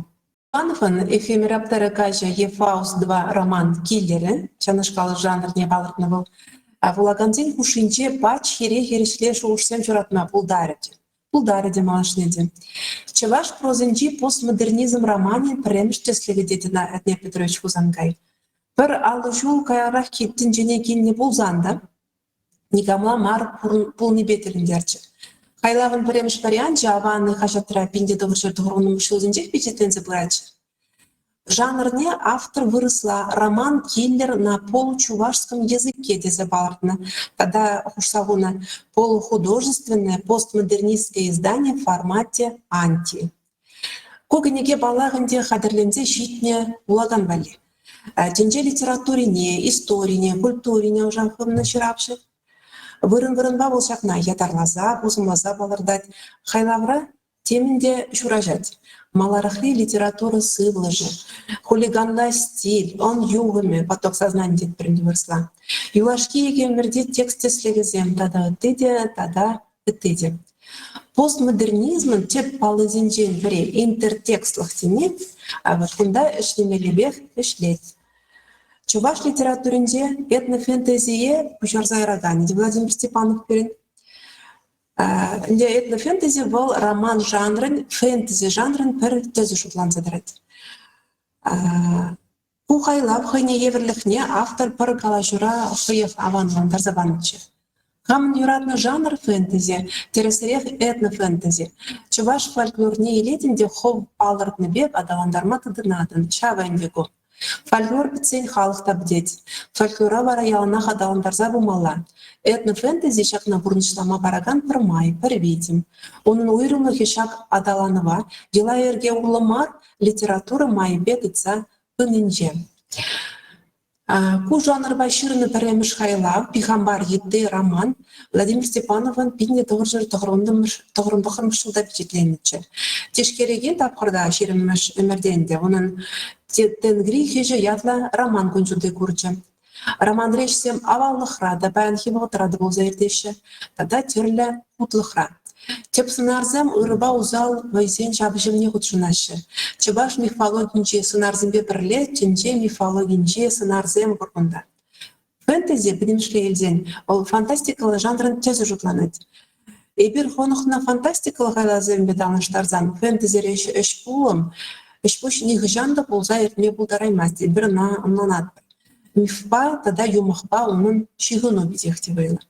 Ивановӑн «Эфемера каҫӑ» е «Фауст-2» роман киллерӗ, ҫавнашкал жанрне палӑртнӑ вӑл, вулакансен хушшинче пач хире-хирӗҫле шухӑшсем ҫуратма пултарӗ те. Пултарӗ те малашне те. Чӑваш прозинчи постмодернизм романӗн пӗрремӗш тӗслӗхӗ тет ӑна Атнер Петрович Хусанкай. Пӗр 50 ҫул каярах тӗнчене килнӗ пулсан та никамла мар пулнипе тӗлӗнтерчӗ. Хайлавӑн пӗрремӗш варианчӗ «Аван» хаҫатра 1990 ҫулсенчех пичетленсе пыратчӗ. Жанрне автор вырӑсла «Роман-киллер на получувашском языке» тесе палӑртнӑ тата хушса хунӑ «Полухудожественное постмодернистское издание в формате анти». Ку кӗнеке, паллах ӗнтӗ, хатӗрленсе ҫитнӗ вулакан валли. Тӗнче литературине, историне, культурине ӑша хывнӑ ҫыравҫӑ. Вырӑн-вырӑнпа вӑл ҫакна ятарласа, пусӑмласа палӑртать. Хайлавра темӗн те ҫураҫать. Маларахри литература сывлӑшӗ, хулиганла стиль, ӑн юхӑмӗ, поток сознания тетпӗр ӗнтӗ вырӑсла. Юлашки икӗ ӗмӗрте текст тӗслӗхӗсем тата ытти те, тата ытти те. Постмодернизмӑн тӗп паллисенчен пӗри интертекстлӑх тени вот кунта ӗҫлемеллипех ӗҫлет. Чӑваш литературинче этнофэнтезие пуҫарса яраканӗ те Владимир Степанов пирӗн. Ӗнтӗ этнофэнтези вӑл роман жанрӗн, фэнтези жанрӗн пӗр тӗсӗ шутланса тӑрать. Ку хайлав хӑйне евӗрлӗхне автор пӗр калаҫура хӑех аванлантарса панӑччӗ. Хамӑн юратнӑ жанр фэнтези, тӗрӗсрех этнофэнтези. Чӑваш фольклорне илетӗн те хӑв палӑртнӑ пек аталантарма тытӑнатӑн, ҫавӑ ӗнтӗ ку. Фольклор пӗтсен халӑх та пӗтет. Фольклора вара яланах аталантарса пымалла. Этнофэнтези ҫакна пурнӑҫлама паракан пӗр май, пӗр витӗм. Унӑн уйрӑмлӑхӗ ҫак аталанӑва йӑла-йӗрке урлӑ мар, литература майӗпе тытса пынинче. Ку жанрпа ҫырнӑ пӗрремӗш хайлав «Пихампар йытти» роман Владимир Степановӑн 1999 ҫулта пичетленнӗччӗ. Тишкерекен тапхӑрта ҫирӗммӗш ӗмӗрте ӗнтӗ унӑн «Тенгри хӗҫӗ» ятлӑ роман кун ҫути курчӗ. Романри ӗҫсем аваллӑхра та, паянхи вӑхӑтра та пулса иртеҫҫӗ тата тӗрлӗ хутлӑхра. Тӗп сӑнарсем ырӑпа усал вӑйсен ҫапӑҫӑвне хутшӑнаҫҫӗ. Чӑваш мифологинчи сӑнарсемпе пӗрле тӗнче мифологинчи сӑнарсем пур кунта. Фэнтези, пӗтӗмӗшле илсен, вӑл фантастикӑллӑ жанрӑн тӗсӗ шутланать. Эпир хӑнӑхнӑ фантастикӑллӑ хайлавсемпе танлаштарсан фэнтезире ӗҫ-пулӑм, ӗҫ-пуҫ нихӑҫан та пулса иртме пултараймасть, эпир ӑна ӑнланатпӑр. Мифпа тата юмахпа унӑн ҫыхӑну питех те вӑйлӑ.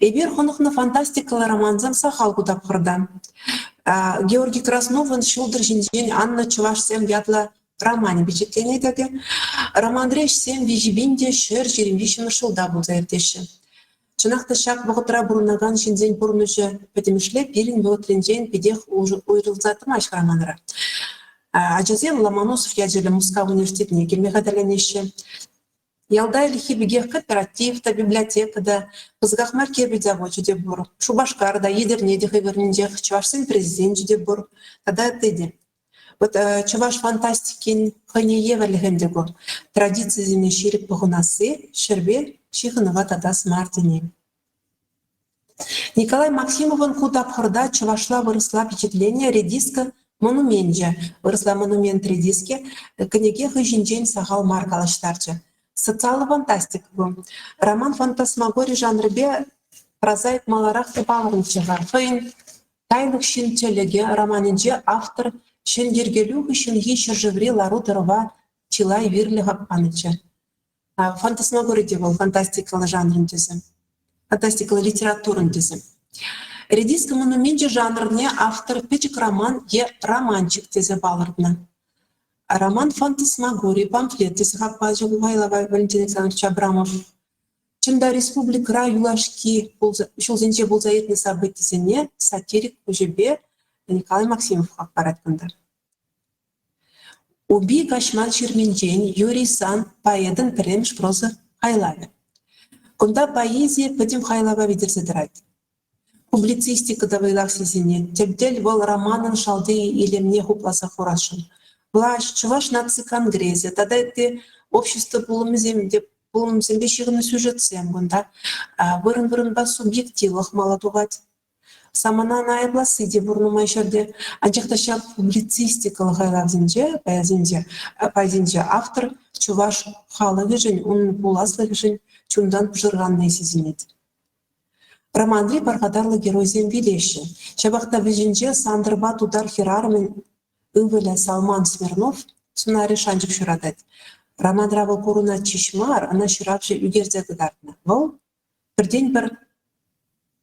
Эпир хӑнӑхнӑ фантастикӑллӑ романсем сахал ку тапхӑрта. Георгий Красновӑн «Ҫултӑр ҫинчен аннӑ чӑвашсем» ятлӑ романӗ пичетленет ӗнтӗ. Романри ӗҫсем 3123 ҫулта пулса иртеҫҫӗ. Чӑнах та ҫак вӑхӑтра пурӑнакан ҫынсен пурнӑҫӗ пӗтӗмӗшле пирӗн вӑхӑтринчен питех уйрӑлса тӑмасть романра. Ачасем Ломоносов ячӗллӗ Мускав университетне килме хатӗрленеҫҫӗ. Ялта ӗлӗкхи пекех кооператив та, библиотека та, пысӑках мар кирпӗч завочӗ те пур. Шупашкар та, Етӗрне те хӑй вырӑнӗнчех, чӑвашсен президенчӗ те пур тата ытти те. Вот чӑваш фантастикин хӑйне евӗрлӗх ӗнтӗ ку. Традицисене ҫирӗп пӑхӑнасси ҫӗрпе ҫыхӑнӑва татас мар тени. Николай Максимовӑн ку тапхӑрта чӑвашла-вырӑсла пичетленнӗ редиска монуменчӗ, вырӑсла монумент редиски, кӗнеке хӑй ҫинчен сахал мар калаҫтарчӗ. Социаллӑ фантастика ку. Роман фантасмагори жанрӗпе прозаик маларах та палӑрнӑччӗ-ха. Хӑйӗн Тайлӑк ҫын тӗлӗкӗ романӗнче автор ҫӗнйӗркелӳ хыҫҫӑнхи ҫӗршыври лару-тӑрӑва чылай вирлӗ хак панӑччӗ. Фантасмагори те вӑл фантастикӑллӑ жанрӑн тӗсӗ. Фантастикӑллӑ литературӑн тӗсӗ. Редиска монуменчӗ жанрне автор пӗчӗк роман е романчик тесе палӑртнӑ. Роман фантасмагори, памфлет тесе хак пачӗ ку хайлава Валентин Александрович Абрамов. Чӑн та, республикӑра юлашки ҫулсенче пулса иртнӗ событисене сатирик куҫӗпе Николай Максимов хак парать кунта. Упи Каҫман ҫырминчен Юрий Сан поэтӑн пӗрремӗш проза хайлавӗ. Кунта поэзи пӗтӗм хайлава витӗрсе тӑрать. Публицистика та вӑйлах сисӗнет, тӗп-тӗл вӑл романӑн шалти илемне хупласа хурасшӑн. Влаҫ, Чӑваш наци конгресӗ тата ытти общество пулӑмӗсем те пулӑмсемпе ҫыхӑннӑ сюжетсем кунта вырӑн-вырӑнпа субъективлӑх мала тухать. Саманан айӑпласси те пур нумай ҫӗрте. Анчах та ҫак публицистикӑллӑ хайлавсенче, пайсенче, пайсенче автор чӑваш халӑхӗшӗн, унӑн пуласлӑхӗшӗн чунтан пӑшӑрханни сисӗнет. Романри пархатарлӑ геройсем вилеҫҫӗ. Ҫапах та вӗҫӗнче Сантӑрпа тутар хӗрарӑмӗн ывӑлӗ Салман Смирнов сӑнарӗ шанчӑк ҫуратать. Романра вӑл пурӑнать ҫеҫ мар, ӑна ҫыравҫӑ ӳкерсе кӑтартнӑ. Вӑл пӗртен-пӗр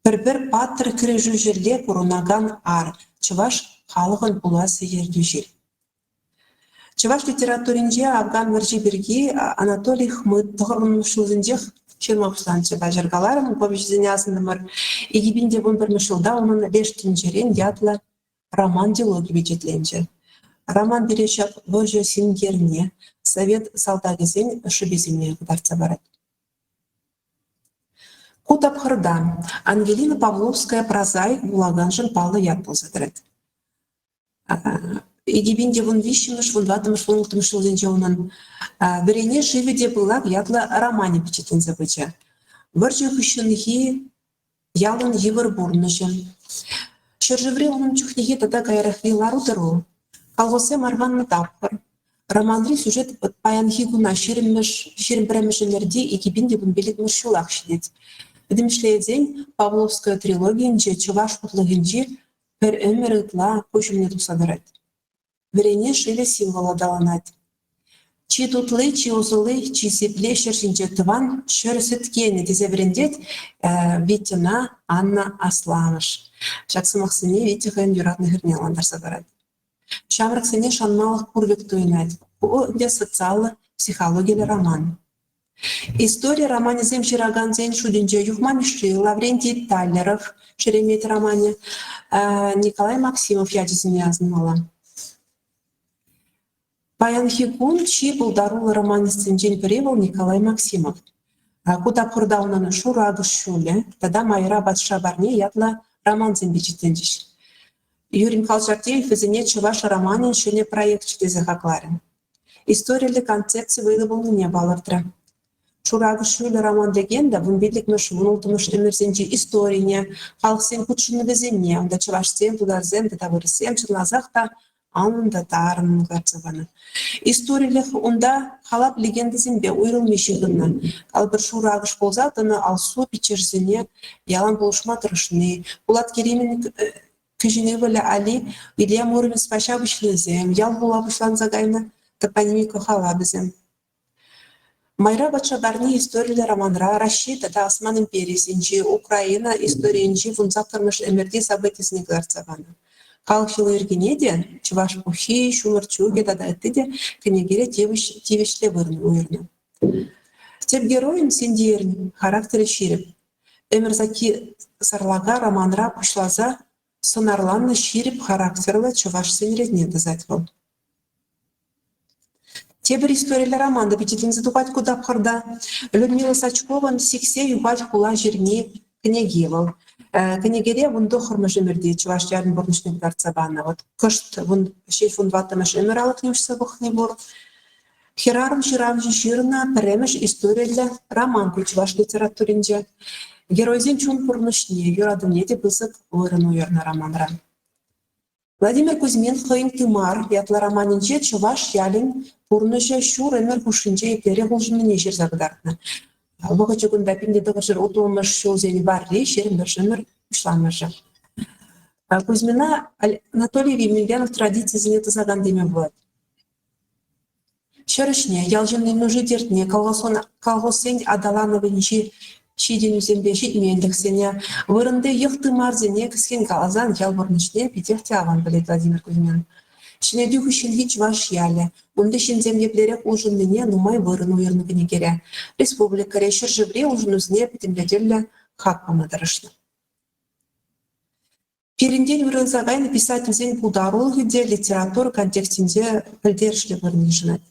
пӗр-пӗр паттӑр кӗрешӳҫӗлле пурӑнакан ар, чӑваш халӑхӑн пулас ертӳҫи. Чӑваш литературинче Афган вӑрҫи пирки Анатолий Хмыт тӑхӑрвуннӑмӗш ҫулсенчех ҫырма пуҫланӑччӗ. Паҫӑр каларӑм, повеҫӗсене асӑнтӑмӑр. 2011 ҫулта унӑн «Леш тӗнчерен» ятлӑ роман-дилоги пичетленчӗ. Роман пире ҫак вӑрҫӑ синкерне, совет салтакӗсен шӑписене кӑтартса парать. Ку тапхӑрта Ангелина Павловская прозаик вулаканшӑн паллӑ ят пулса тӑрать. 2013-мӗш, 14-мӗш, 16-мӗш ҫулсенче унӑн «Вӗрене шывӗ те пылак» ятлӑ романӗ пичетленсе пычӗ. Вӑрҫӑ хыҫҫӑнхи ялӑн йывӑр пурнӑҫӗ, ҫӗршыври ун чухнехи тата каярахри лару-тӑру, колхозсем арканнӑ тапхӑр, романри сюжет паянхи куна ҫирӗммӗш, 21-мӗш ӗмӗрти 2015-мӗш ҫулах ҫитет. Пӗтӗмӗшле илсен, Павловская трилогийӗнче чӑваш хутлӑхӗнчи пӗр ӗмӗр ытла куҫ умне тухса тӑрать. Вӗрене шывӗ символ аталанать. Чи тутли, чи усӑлли, чи сипли ҫӗр ҫинче тӑван ҫӗр сӗткенӗ тесе вӗрентет Витьӑна Анна асламӑш. Ҫак сӑмахсене Витя хӑйӗн юратнӑ хӗрне ӑнлантарса парать. Ҫамрӑксене шанмалӑх пур пек туйӑнать. Ку ӗнтӗ социаллӑ психологиллӗ роман. Истори романӗсем ҫыракансен шутӗнче Юхма Мишши, Лаврентий Таллеров «Шеремет» романӗ, Николай Максимов ячӗсене асӑнмалла. Паянхи кун чи пултаруллӑ романистсенчен пӗри вӑл Николай Максимов. Ку тапхӑрта унӑн «Шур акӑш ҫулӗ» тата «Майра патша парни» ятлӑ романсем пичетленчӗҫ. Юрий Михайлович Артемьев вӗсене чӑваш романӗн ҫӗнӗ проекчӗ тесе хакларӗ. Историллӗ концепци вӑйлӑ пулнине палӑртрӗ. Шуракӑш ҫулӗ роман-легенда 15-мӗш, 16-мӗш ӗмӗрсенчи историне, халӑхсен хутшӑнӑвӗсене, унта чӑвашсем, тутарсем тата вырӑссем чӑнласах та анлӑн та тарӑннӑн кӑтартса панӑ. Историлӗх унта халап-легендӑсемпе уйрӑлми ҫыхӑннӑ. Калӑпӑр, шуракӑш пулса тӑнӑ Алсу пиччӗшӗсене ялан пулӑшма тӑрӑшни, Пулат Керимӗн Кӗҫӗн ывӑлӗ Али Илья Муромецпа ҫапӑҫнисем, ял-хула пуҫланса кайнӑ топонимика халапӗсем. Майра патша парни историллӗ романра Раҫҫей тата Осман империйӗсенчи, Украина историйӗнчи 18-мӗш ӗмӗрти событисене кӑтартса панӑ. Халӑх йӑли-йӗркине те, чӑваш пуххи, ҫумӑр чӳкӗ тата ытти те кӗнекере тивӗҫлӗ вырӑн уйӑрнӑ. Тӗп геройӑн Сентиерӗн характерӗ ҫирӗп. Ӗмӗрсакки сарлака романра пуҫласа сӑнарланнӑ ҫирӗп характерлӑ чӑвашсен ретне тӑсать вӑл. Тепӗр историллӗ роман та пичетленсе тухать ку тапхӑрта. Людмила Сачкован «Сиксе юхать хула ҫырни» кӗнеки вӑл. Кӗнекере 19-мӗш ӗмӗрти чӑваш ялӗн пурнӑҫне кӑтартса панӑ. Вӑт кӑшт ҫеҫ 14-мӗш ӗмӗр алӑкне уҫса пӑхни пур. Хӗрарӑм ҫыравҫӑ ҫырнӑ пӗрремӗш историллӗ роман ку чӑваш литературинче. Геройсен чун пурнӑҫне, юратӑвне те пысӑк вырӑн уйӑрнӑ романра. Владимир Кузьмин хӑйӗн «Тымар» ятлӑ романӗнче чӑваш ялӗн пурнӑҫӗ ҫур ӗмӗр хушшинче еплерех улшӑннине ҫырса кӑтартнӑ. Вӑхӑчӗ кунта 1930-мӗш ҫулсен варри, 21-мӗш ӗмӗр пуҫламӑшӗ. Кузьмина Анатолий Емельянов традицисене тӑсакан теме пулать. Ҫӗр ӗҫне, ял ҫыннин нуши-тертне, колхозсен аталанӑвӗнчи Ҫитӗнӳсемпе ҫитменлӗхсене, вырӑнти йӑх-тымарсене кӗскен каласан ял пурнӑҫне питех те аван пӗлет Владимир Кузьмин. Ҫӗнетӳ хыҫҫӑнхи чӑваш ялӗ, унти ҫынсем еплерех улшӑннине нумай вырӑн уйӑрнӑ кӗнекере, республикӑри, ҫӗршыври улшӑнусене пӗтӗмлетӳллӗ хак пама тӑрӑшнӑ. Пирӗнтен уйрӑлса кайнӑ писательсен пултарулӑхӗ те литература контекстӗнче пӗлтерӗшлӗ вырӑн йышӑнать.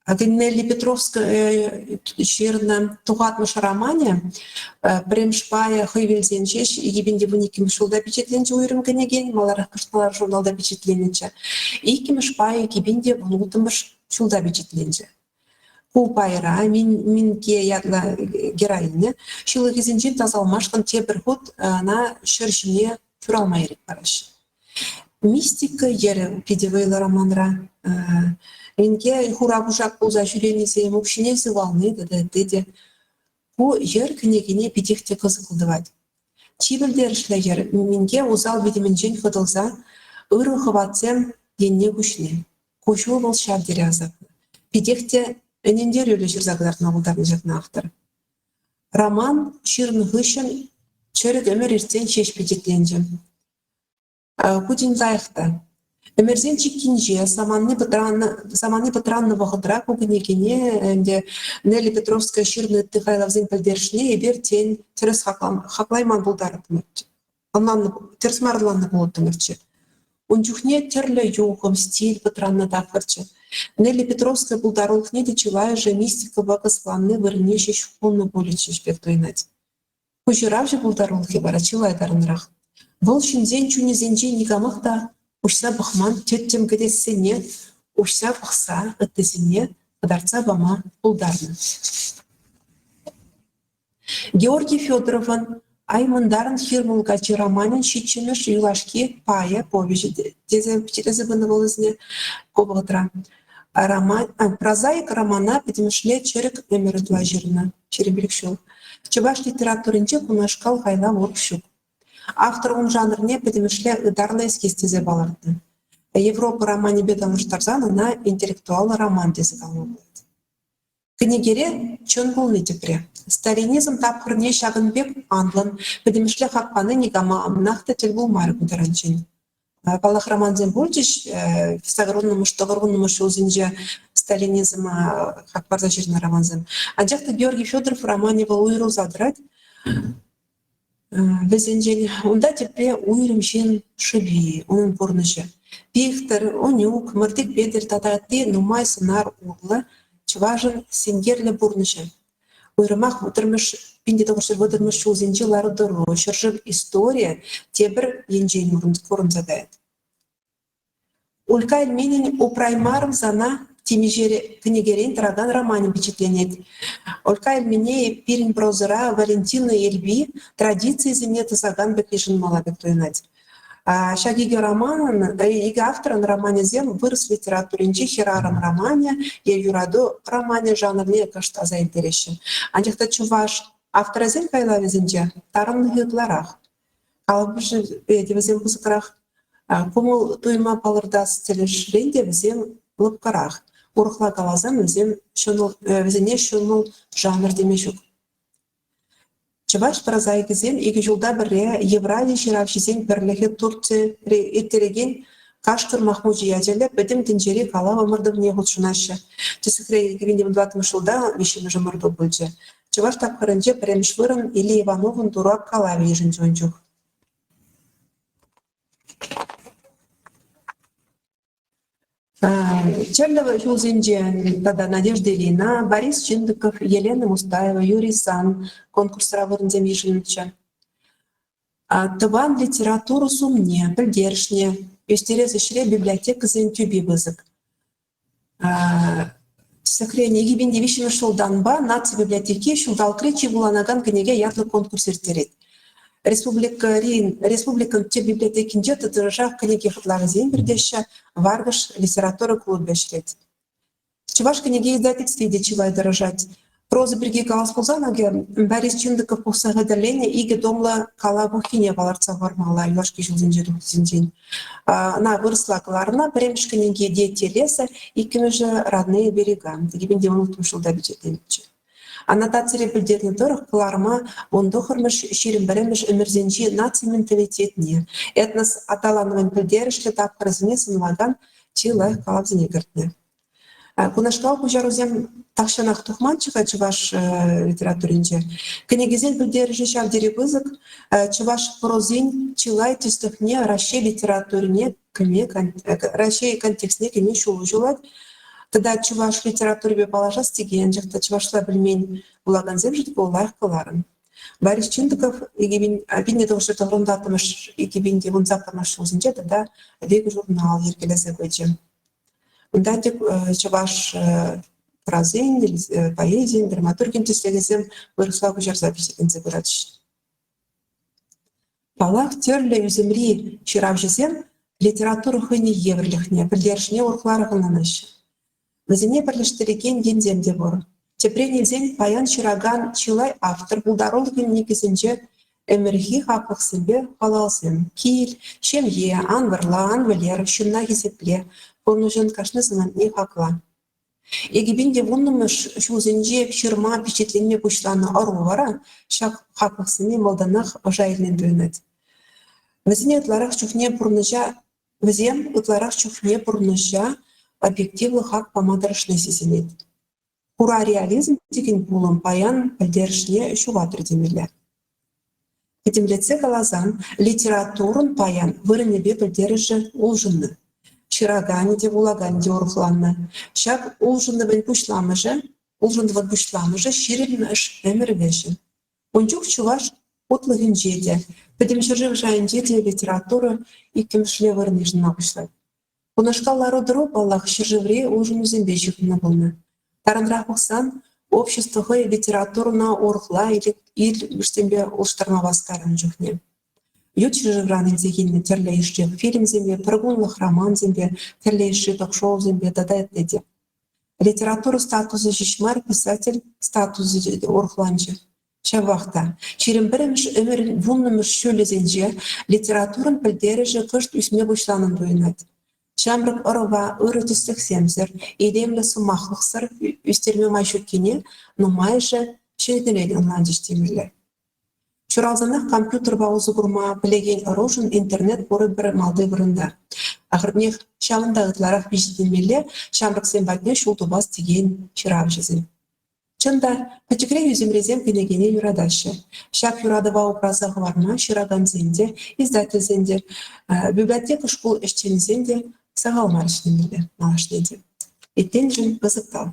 Нелли Петровская ҫырнӑ «Тухатмӑш» романӗ пӗрремӗш пайӗ хӑй вилсен ҫеҫ 2012 ҫулта пичетленчӗ уйрӑм кӗнекен, маларах Кӑшталар журналта пичетленнӗччӗ. Иккӗмӗш пайӗ 2016 ҫулта пичетленчӗ. Ку пайра Минке ятлӑ героиня ҫылӑхӗсенчен тасалмашкӑн тепӗр хут ӑна ҫӗр ҫине ҫуралма ирӗк параҫҫӗ. Мистика йӗрӗ питӗ вӑйлӑ романра. Минке хура кушак пулса ҫӳренисем, укҫине сывални тата ытти те. Ку йӗр кӗнекене питех те кӑсӑклӑ тӑвать. Чи пӗлтерӗшлӗ йӗр Минке усал витӗмӗнчен хӑтӑлса ырӑ хӑватсем енне куҫни. Ку ҫул вӑл ҫав тери асаплӑ. Питех те ӗнентерӳллӗ ҫырса кӑтартма пултарнӑ ҫакна автор. Роман ҫырнӑ хыҫҫӑн чӗрӗк ӗмӗр иртсен ҫеҫ пичетленчӗ. Ку тин лайӑх та. Ӗмӗрсен чиккинче самани пӑтраннӑ, самани пӑтраннӑ вӑхӑтра ку кӗнекене ӗнтӗ Нелли Петровская ҫырнӑ ытти хайлавсен пӗлтерӗшне эпир, тен, тӗрӗс хаклайман пултарӑттӑмӑрччӗ. Ӑнланнӑ, тӗрӗс мар ӑнланнӑ пулӑттӑмӑрччӗ. Ун чухне тӗрлӗ юхӑм, стиль пӑтраннӑ тапхӑрччӗ. Нелли Петровская пултарулӑхне те чылайӑшӗ мистикӑпа кӑсӑкланни вырӑнне ҫеҫ хунӑ пулӗччӗҫ пек туйӑнать. Ку ҫыравҫӑ пултарулӑхӗ вара чылай тарӑнрах. Вӑл ҫынсен чунӗсенче никамах та уҫса пӑхман тӗттӗм кӗтессене уҫса пӑхса ыттисене кӑтартса пама пултарнӑ. Георгий Федоровӑн «Аймӑнтарӑн хир мулкачи» романӗн ҫиччӗмӗш юлашки пайӗ повеҫӗ тесе пичетлесе пынӑ вӑл вӗсене ку вӑхӑтра. Роман, прозаик романа пӗтӗмӗшле чӗрӗк ӗмӗр ытла ҫырнӑ, 25 ҫул. Чӑваш литературинче кунашкал хайлав урӑх ҫук. Автор ун жанрне пӗтӗмӗшле ытарлӑ эскиз тесе палӑртнӑ. Европа романӗпе танлаштарсан ӑна интеллектуаллӑ роман тесе калама пулать. Кӗнекере чӑн пулни тӗпре. Сталинизм тапхӑрне ҫакӑн пек анлӑн, пӗтӗмӗшле хак пани никамах та тӗл пулмарӗ ку таранччен. Паллах, романсем пулчӗҫ 80-мӗш, 90-мӗш ҫулсенче сталинизма хак парса ҫырнӑ романсем. Анчах та Георгий Федоров романӗ вӑл уйрӑлса тӑрать. Вӗсенчен унта тӗпре уйрӑм ҫын шӑпи, унӑн пурнӑҫӗ. Пихтӗр, Онюк, Мӑртик Петӗр тата ытти нумай сӑнар урлӑ чӑвашӑн синкерлӗ пурнӑҫӗ. Уйрӑмах вӑтӑрмӗш 1930-мӗш ҫулсенчи лару-тӑру, ҫӗршыв историйӗ тепӗр енчен курӑнса каять. Улька Эльменӗн «Упраймарӑм сана» темиҫе кӗнекерен тӑракан романӗ пичетленет. Улька Эльмене пирӗн прозӑра Валентина Эльби традицийӗсене тӑсакан пек йышӑнмалла пек туйӑнать. Ҫак икӗ романӑн, икӗ авторӑн романӗсем вырӑс литературинчи хӗрарӑм романӗ е юрату романӗ жанрне кӑшт аса илтереҫҫӗ. Анчах та чӑваш авторӗсен хайлавӗсенче тарӑнлӑхӗ ытларах. Калӑпӑшӗпе те вӗсем пысӑкрах. Кӑмӑл туйӑма палӑртас тӗлӗшрен те вӗсем лӑпкӑрах. Урӑхла каласан, вӗсем ҫӑмӑл, вӗсене ҫӑмӑл жанр теме ҫук. Чӑваш прозаикӗсем икӗ ҫулта пӗрре Еврази ҫыравҫисен пӗрлӗхӗ Турцире ирттерекен Кашкӑр Махмучӗ ячӗллӗ Пӗтӗм тӗнчери калав ӑмӑртӑвне хутшӑнаҫҫӗ. Тӗслӗхре 2014 ҫулта виҫҫӗмӗш ӑмӑрту пулчӗ. Чӑваш тапхӑрӗнче пӗрремӗш вырӑн Илья Ивановӑн Турак калавӗ йышӑнчӗ ун чух. Тӗрлӗ ҫулсенче тата Надежда Ильина, Борис Чиндыков, Елена Мустаева, Юрий Сан конкурсра вырӑнсем йышӑннӑччӗ. Тӑван литература сумне, пӗлтерӗшне ӳстерес ӗҫре библиотекӑсен тӳпи пысӑк. Тӗслӗхрен, 2003 ҫултанпа Наци библиотеки ҫулталӑкри чи вуланакан кӗнеке ятлӑ конкурс ирттерет. Республикӑри республикӑн тӗп библиотекинче тӑтӑшах кӗнеке хӑтлавӗсем иртеҫҫӗ, Варкӑш литература клубӗ ӗҫлет. Чӑваш кӗнеке издательстви те чылай тӑрӑшать. Проза пирки калас пулсан, акӑ, Борис Чиндыков пухса хатӗрленӗ икӗ томлӑ калав пуххине палӑртса хӑвармалла юлашки ҫулсенче тухнисенчен. Ӑна вырӑсла кӑларнӑ. Пӗрремӗш кӗнеки «Дети леса», иккӗмӗшӗ «Родные берега». 2016 ҫулта пичетленнӗччӗ. Аннотацире пӗлтернӗ тӑрӑх, кӑларӑма 19-мӗш 21-мӗш ӗмӗрсенчи наци менталитетне, этнос аталанӑвӗн пӗлтерӗшлӗ тапхӑрӗсене сӑнлакан чи лайӑх калавсене кӗртнӗ. Кунашкал куҫарусем тахҫанах тухманччӗ-ха чӑваш литературинче. Кӗнекесен пӗлтерӗшӗ ҫав тери пысӑк. Чӑваш прозин чылай тӗслӗхне Раҫҫей литературине кӗме, Раҫҫей контекстне кӗме ҫул уҫӑлать. Тата чӑваш литературипе паллашас текен, анчах та чӑвашла пӗлмен вулакансемшӗн ку лайӑх кӑларӑм. Борис Чиндыков 1994-мӗш 2018 ҫулсенче тата «Век» журнал йӗркелесе пычӗ. Унта тӗп чӑваш прозин, поэзин, драматургин тӗслӗхӗсем вырӑсла куҫарса пичетленсе пыратчӗҫ. Паллах, тӗрлӗ ӳсӗмри ҫыравҫӑсем литература хӑйне евӗрлӗхне, пӗлтерӗшне урӑхларах ӑнланаҫҫӗ. Вӗсене пӗрлештерекен енсем те пур. Тӗпрен илсен, паян ҫыракан чылай автор пултарулӑхӗн никӗсӗнче ӗмӗрхи хаклӑхсемпе халалсем: кил, ҫемье, ан вӑрла, ан вӗлер, ҫынна хисепле, пурнӑҫӑн кашни самантне хакла. 2010-мӗш ҫулсенче ҫырма, пичетленме пуҫланӑ ӑру вара ҫак хаклӑхсене малтанах ӑша илнӗн туйӑнать. Вӗсене ытларах чухне пурнӑҫа Вӗсем ытларах чухне пурнӑҫа объективлӑ хак пама тӑрӑшни сисӗнет. Хура реализм текен пулӑм паян пӗлтерӗшне ҫухатрӗ темелле. Пӗтӗмлетсе каласан, литературӑн паян вырӑнӗпе пӗлтерӗшӗ улшӑннӑ. Ҫыраканӗ те, вулаканӗ те урӑхланнӑ. Ҫак улшӑнӑвӑн пуҫламӑшӗ улшӑнӑвӑн пуҫламӑшӗ 20-мӗш ӗмӗр вӗҫӗ. Ун чух чӑваш хутлӑхӗнче те, пӗтӗм ҫӗршыв шайӗнче те литература иккӗмӗшле вырӑн йышӑнма пуҫлать. Кунашкал лару-тӑру, паллах, ҫӗршыври улшӑнусемпе ҫыхӑннӑ пулнӑ. Тарӑнрах пӑхсан, общество хӑй литературӑна урӑхла илӗшсемпе улӑштарма васкарӗ ун чухне. Ют ҫӗршывран илсе килнӗ тӗрлӗ йышши фильмсемпе, пӗркунлӑх романсемпе, тӗрлӗ йышши ток-шоусемпе тата ытти те. Литература статусӗ ҫеҫ мар, писатель статусӗ те урӑхланчӗ. Ҫавах та, 21-мӗш ӗмӗрӗн 10-мӗш ҫулӗсенче литературӑн пӗлтерӗшӗ кӑшт ӳсме пуҫланӑн туйӑнать. Ҫамрӑк ӑрӑва ырӑ тӗслӗхсемсӗр, илемлӗ сӑмахлӑхсӑр ӳстерме май ҫуккине нумайӑшӗ ҫӗнӗрен ӑнланчӗҫ темелле. Ҫуралсанах компьютерпа усӑ курма пӗлекен ӑрушӑн интернет пурӗпӗр малти вырӑнта. Ахӑртнех, ҫавӑнта ытларах пичетленмелле ҫамрӑксем патне ҫул тупас текен ҫыравҫӑсем. Чӑн та, пӗчӗкрех ӳсӗмрисем кӗнекене юратаҫҫӗ. Ҫак юратӑва упраса хӑварма ҫыракансен те, издательсен те, библиотека шкул ӗҫченӗсен те сахал мар ӗҫлемелле малашне те. Итленшӗн пысӑк тав.